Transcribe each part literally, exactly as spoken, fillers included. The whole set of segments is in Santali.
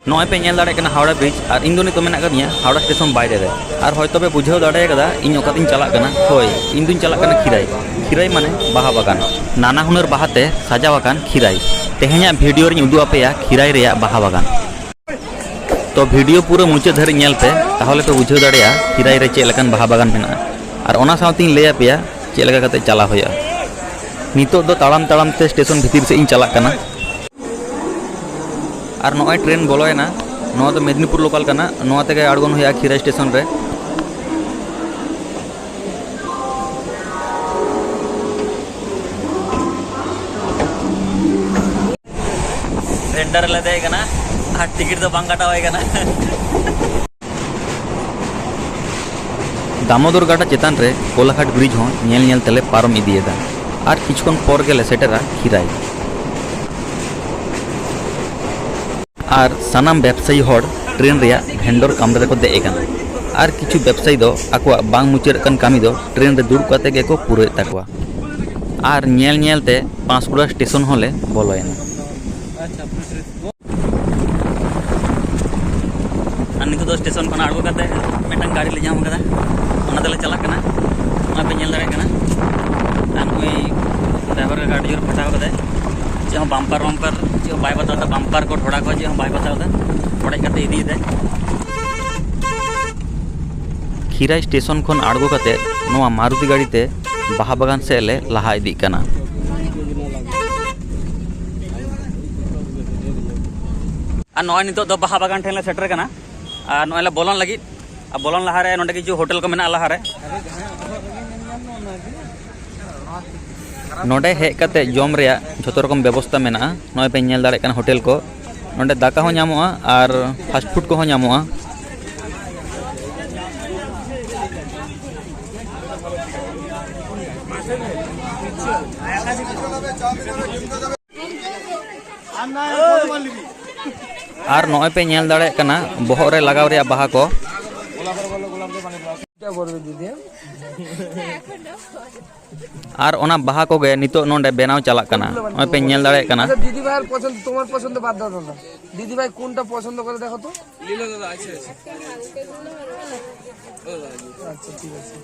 ᱱᱚᱜᱼᱚᱭ ᱯᱮ ᱧᱮᱞ ᱫᱟᱲᱮᱭᱟᱜ ᱠᱟᱱᱟ ᱦᱟᱣᱲᱟ ᱵᱨᱤᱡᱽ, ᱟᱨ ᱤᱧ ᱫᱚ ᱱᱤᱛᱚᱜ ᱢᱮᱱᱟᱜ ᱟᱠᱟᱫᱤᱧᱟ ᱦᱟᱣᱲᱟ ᱥᱴᱮᱥᱚᱱ ᱵᱟᱭᱨᱮ ᱨᱮ᱾ ᱟᱨ ᱦᱚᱭᱛᱚ ᱯᱮ ᱵᱩᱡᱷᱟᱹᱣ ᱫᱟᱲᱮ ᱠᱟᱫᱟ ᱤᱧ ᱚᱠᱟᱛᱤᱧ ᱪᱟᱞᱟᱜ ᱠᱟᱱᱟ᱾ ᱦᱳᱭ, ᱤᱧ ᱫᱩᱧ ᱪᱟᱞᱟᱜ ᱠᱟᱱᱟ ᱠᱷᱤᱨᱟᱭ᱾ ᱠᱷᱤᱨᱟᱭ ᱢᱟᱱᱮ ᱵᱟᱦᱟ ᱵᱟᱜᱟᱱ᱾ ᱱᱟᱱᱟ ᱦᱩᱱᱟᱹᱨ ᱵᱟᱦᱟ ᱛᱮ ᱥᱟᱡᱟᱣ ᱟᱠᱟᱱ ᱠᱷᱤᱨᱟᱭ᱾ ᱛᱮᱦᱮᱧᱟᱜ ᱵᱷᱤᱰᱤᱭᱳ ᱨᱤᱧ ᱩᱫᱩᱜ ᱟᱯᱮᱭᱟ ᱠᱷᱤᱨᱟᱭ ᱨᱮᱭᱟᱜ ᱵᱟᱦᱟ ᱵᱟᱜᱟᱱ᱾ ᱛᱚ ᱵᱷᱤᱰᱤᱭᱳ ᱯᱩᱨᱟᱹ ᱢᱩᱪᱟᱹᱫ ᱫᱷᱟᱹᱨᱤᱡ ᱧᱮᱞ ᱯᱮ, ᱛᱟᱦᱚᱞᱮ ᱯᱮ ᱵᱩᱡᱷᱟᱹᱣ ᱫᱟᱲᱮᱭᱟᱜᱼᱟ ᱠᱷᱤᱨᱟᱭ ᱨᱮ ᱪᱮᱫ ᱞᱮᱠᱟᱱ ᱵᱟᱦᱟ ᱵᱟᱜᱟᱱ ᱢᱮᱱᱟᱜᱼᱟ᱾ ᱟᱨ ᱚᱱᱟ ᱥᱟᱶᱛᱮᱧ ᱞᱟᱹᱭ ᱟᱯᱮᱭᱟ ᱪᱮᱫ ᱞᱮᱠᱟ ᱠᱟᱛᱮ ᱪᱟᱞᱟᱣ ᱦᱩᱭᱩᱜᱼᱟ᱾ ᱱᱤᱛᱚᱜ ᱫᱚ ᱛᱟᱲᱟᱢ ᱛᱟᱲᱟᱢ ᱛᱮ ᱥᱴᱮᱥᱚᱱ ᱵᱷᱤᱛᱤᱨ ᱥᱮᱫ ᱤᱧ ᱪᱟᱞᱟᱜ ᱠᱟᱱᱟ᱾ ᱟᱨ ᱱᱚᱜᱼᱚᱭ ᱴᱨᱮᱱ ᱵᱚᱞᱚᱭᱮᱱᱟ᱾ ᱱᱚᱣᱟ ᱫᱚ ᱢᱮᱫᱽᱱᱤᱯᱩᱨ ᱞᱳᱠᱟᱞ ᱠᱟᱱᱟ, ᱱᱚᱣᱟ ᱛᱮᱜᱮ ᱟᱬᱜᱚᱱ ᱦᱩᱭᱩᱜᱼᱟ ᱠᱷᱤᱨᱟᱭ ᱥᱴᱮᱥᱚᱱ ᱨᱮ᱾ ᱵᱷᱮᱱᱰᱟᱨ ᱨᱮᱞᱮ ᱫᱮᱡ ᱠᱟᱱᱟ ᱟᱨ ᱴᱤᱠᱤᱴ ᱫᱚ ᱵᱟᱝ ᱠᱟᱴᱟᱣ ᱦᱩᱭ ᱠᱟᱱᱟ᱾ ᱫᱟᱢᱳᱫᱚᱨ ᱜᱟᱰᱟ ᱪᱮᱛᱟᱱ ᱨᱮ ᱠᱳᱞᱟᱜᱷᱟᱴ ᱵᱨᱤᱡᱽ ᱦᱚᱸ ᱧᱮᱞ ᱧᱮᱞ ᱛᱮᱞᱮ ᱯᱟᱨᱚᱢ ᱤᱫᱤᱭᱮᱫᱟ᱾ ᱟᱨ ᱠᱤᱪᱷᱩ ᱠᱷᱚᱱ ᱯᱚᱨ ᱜᱮᱞᱮ ᱥᱮᱴᱮᱨᱟ ᱠᱷᱤᱨᱟᱭ᱾ ᱟᱨ ᱥᱟᱱᱟᱢ ᱵᱮᱵᱽᱥᱟᱭᱤ ᱦᱚᱲ ᱴᱨᱮᱱ ᱨᱮᱭᱟᱜ ᱵᱷᱮᱱᱰᱚᱨ ᱠᱟᱢᱨᱟ ᱨᱮᱠᱚ ᱫᱮᱡ ᱟᱠᱟᱱᱟ᱾ ᱟᱨ ᱠᱤᱪᱷᱩ ᱵᱮᱵᱽᱥᱟᱭᱤ ᱫᱚ ᱟᱠᱚᱣᱟᱜ ᱵᱟᱝ ᱢᱩᱪᱟᱹᱫ ᱟᱠᱟᱱ ᱠᱟᱹᱢᱤ ᱫᱚ ᱴᱨᱮᱱ ᱨᱮ ᱫᱩᱲᱩᱵ ᱠᱟᱛᱮ ᱜᱮᱠᱚ ᱯᱩᱨᱟᱹᱣᱮᱫ ᱛᱟᱠᱚᱣᱟ᱾ ᱟᱨ ᱧᱮᱞ ᱧᱮᱞ ᱛᱮ ᱯᱟᱸᱥᱠᱩᱲᱟ ᱥᱴᱮᱥᱚᱱ ᱦᱚᱸᱞᱮ ᱵᱚᱞᱚᱭᱮᱱᱟ᱾ ᱟᱨ ᱱᱤᱛᱚᱜ ᱫᱚ ᱥᱴᱮᱥᱚᱱ ᱠᱷᱚᱱᱟᱜ ᱟᱬᱜᱚ ᱠᱟᱛᱮ ᱢᱤᱫᱴᱟᱝ ᱜᱟᱹᱰᱤ ᱞᱮ ᱧᱟᱢ ᱠᱟᱫᱟ, ᱚᱱᱟ ᱛᱮᱞᱮ ᱪᱟᱞᱟᱜ ᱠᱟᱱᱟ᱾ ᱱᱚᱜᱼᱚᱭ ᱯᱮ ᱧᱮᱞ ᱫᱟᱲᱮᱭᱟᱜ ᱠᱟᱱᱟ᱾ ᱟᱨ ᱱᱩᱭ ᱰᱨᱟᱭᱵᱷᱟᱨ ᱜᱮ ᱜᱟᱹᱰᱤ ᱡᱳᱨ ᱯᱷᱟᱴᱟᱣ ᱠᱟᱫᱟᱭ, ᱪᱮᱫ ᱦᱚᱸ ᱵᱟᱢᱯᱟᱨ ᱣᱟᱢᱯᱟᱨ ᱪᱮᱫ ᱦᱚᱸ ᱵᱟᱭ ᱵᱟᱛᱟᱣ ᱮᱫᱟ, ᱵᱟᱢᱯᱟᱨ ᱠᱚ ᱰᱷᱚᱲᱟ ᱠᱚ ᱪᱮᱫ ᱦᱚᱸ ᱵᱟᱭ ᱵᱟᱛᱟᱣ ᱮᱫᱟ, ᱚᱲᱮᱡ ᱠᱟᱛᱮ ᱤᱫᱤᱭᱮᱫᱟᱭ᱾ ᱠᱷᱤᱨᱟᱭ ᱥᱴᱮᱥᱚᱱ ᱠᱷᱚᱱ ᱟᱬᱜᱚ ᱠᱟᱛᱮ ᱱᱚᱣᱟ ᱢᱟᱨᱩᱛᱤ ᱜᱟᱹᱰᱤ ᱛᱮ ᱵᱟᱦᱟ ᱵᱟᱜᱟᱱ ᱥᱮᱫ ᱞᱮ ᱞᱟᱦᱟ ᱤᱫᱤᱜ ᱠᱟᱱᱟ᱾ ᱟᱨ ᱱᱚᱜᱼᱚᱭ ᱱᱤᱛᱚᱜ ᱫᱚ ᱵᱟᱦᱟ ᱵᱟᱜᱟᱱ ᱴᱷᱮᱱ ᱞᱮ ᱥᱮᱴᱮᱨ ᱠᱟᱱᱟ᱾ ᱟᱨ ᱱᱚᱜᱼᱚᱭ ᱞᱮ ᱵᱚᱞᱚᱱ ᱞᱟᱹᱜᱤᱫ᱾ ᱟᱨ ᱵᱚᱞᱚᱱ ᱞᱟᱦᱟᱨᱮ ᱱᱚᱸᱰᱮ ᱠᱤᱪᱷᱩ ᱦᱳᱴᱮᱞ ᱠᱚ ᱢᱮᱱᱟᱜᱼᱟ ᱞᱟᱦᱟᱨᱮ᱾ ᱱᱚᱸᱰᱮ ᱦᱮᱡ ᱠᱟᱛᱮ ᱡᱚᱢ ᱨᱮᱭᱟᱜ ᱡᱷᱚᱛᱚ ᱨᱚᱠᱚᱢ ᱵᱮᱵᱚᱥᱛᱟ ᱢᱮᱱᱟᱜᱼᱟ᱾ ᱱᱚᱜᱼᱚᱭ ᱯᱮ ᱧᱮᱞ ᱫᱟᱲᱮᱭᱟᱜ ᱠᱟᱱᱟ ᱦᱳᱴᱮᱞ ᱠᱚ᱾ ᱱᱚᱸᱰᱮ ᱫᱟᱠᱟ ᱦᱚᱸ ᱧᱟᱢᱚᱜᱼᱟ ᱟᱨ ᱯᱷᱟᱥᱴ ᱯᱷᱩᱰ ᱠᱚᱦᱚᱸ ᱧᱟᱢᱚᱜᱼᱟ᱾ ᱟᱨ ᱱᱚᱜᱼᱚᱭ ᱯᱮ ᱧᱮᱞ ᱫᱟᱲᱮᱭᱟᱜ ᱠᱟᱱᱟ ᱵᱚᱦᱚᱜ ᱨᱮ ᱞᱟᱜᱟᱣ ᱨᱮᱭᱟᱜ ᱵᱟᱦᱟ ᱠᱚ᱾ ᱟᱨ ᱚᱱᱟ ᱵᱟᱦᱟ ᱠᱚᱜᱮ ᱱᱤᱛᱚᱜ ᱱᱚᱰᱮ ᱵᱮᱱᱟᱣ ᱪᱟᱞᱟᱜ ᱠᱟᱱᱟ᱾ ᱱᱚᱜᱼᱚᱭ ᱯᱮ ᱧᱮᱞ ᱫᱟᱲᱮᱭᱟᱜ ᱠᱟᱱᱟ᱾ আচ্ছা, দিদি ভাইয়ের পছন্দ, তোমার পছন্দ বাদ দাও দাদা। দিদি ভাই কোনটা পছন্দ করে দেখো তো। লীলা দাদা, আচ্ছা, আচ্ছা। আচ্ছা, ঠিক আছে।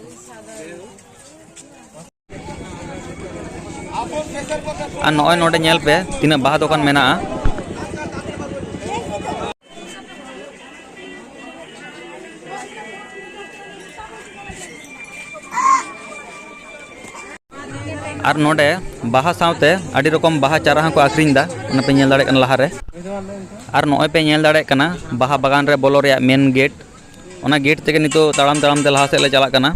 ᱟᱨ ᱱᱚᱜᱼᱚᱭ ᱱᱚᱰᱮ ᱧᱮᱞ ᱯᱮ, ᱛᱤᱱᱟᱹᱜ ᱵᱟᱦᱟ ᱫᱚᱠᱟᱱ ᱢᱮᱱᱟᱜᱼᱟ᱾ ᱟᱨ ᱱᱚᱰᱮ ᱵᱟᱦᱟ ᱥᱟᱶᱛᱮ ᱟᱹᱰᱤ ᱨᱚᱠᱚᱢ ᱵᱟᱦᱟ ᱪᱟᱨᱟ ᱦᱚᱸᱠᱚ ᱟᱹᱠᱷᱨᱤᱧ ᱮᱫᱟ, ᱚᱱᱟ ᱯᱮ ᱧᱮᱞ ᱫᱟᱲᱮᱭᱟᱜ ᱠᱟᱱᱟ ᱞᱟᱦᱟᱨᱮ᱾ ᱟᱨ ᱱᱚᱜᱼᱚᱭ ᱯᱮ ᱧᱮᱞ ᱫᱟᱲᱮᱭᱟᱜ ᱠᱟᱱᱟ ᱵᱟᱦᱟ ᱵᱟᱜᱟᱱ ᱨᱮ ᱵᱚᱞᱚ ᱨᱮᱭᱟᱜ ᱢᱮᱱ ᱜᱮᱴ᱾ ᱚᱱᱟ ᱜᱮᱴ ᱛᱮᱜᱮ ᱱᱤᱛᱚᱜ ᱛᱟᱲᱟᱢ ᱛᱟᱲᱟᱢ ᱛᱮ ᱞᱟᱦᱟ ᱥᱮᱫ ᱞᱮ ᱪᱟᱞᱟᱜ ᱠᱟᱱᱟ᱾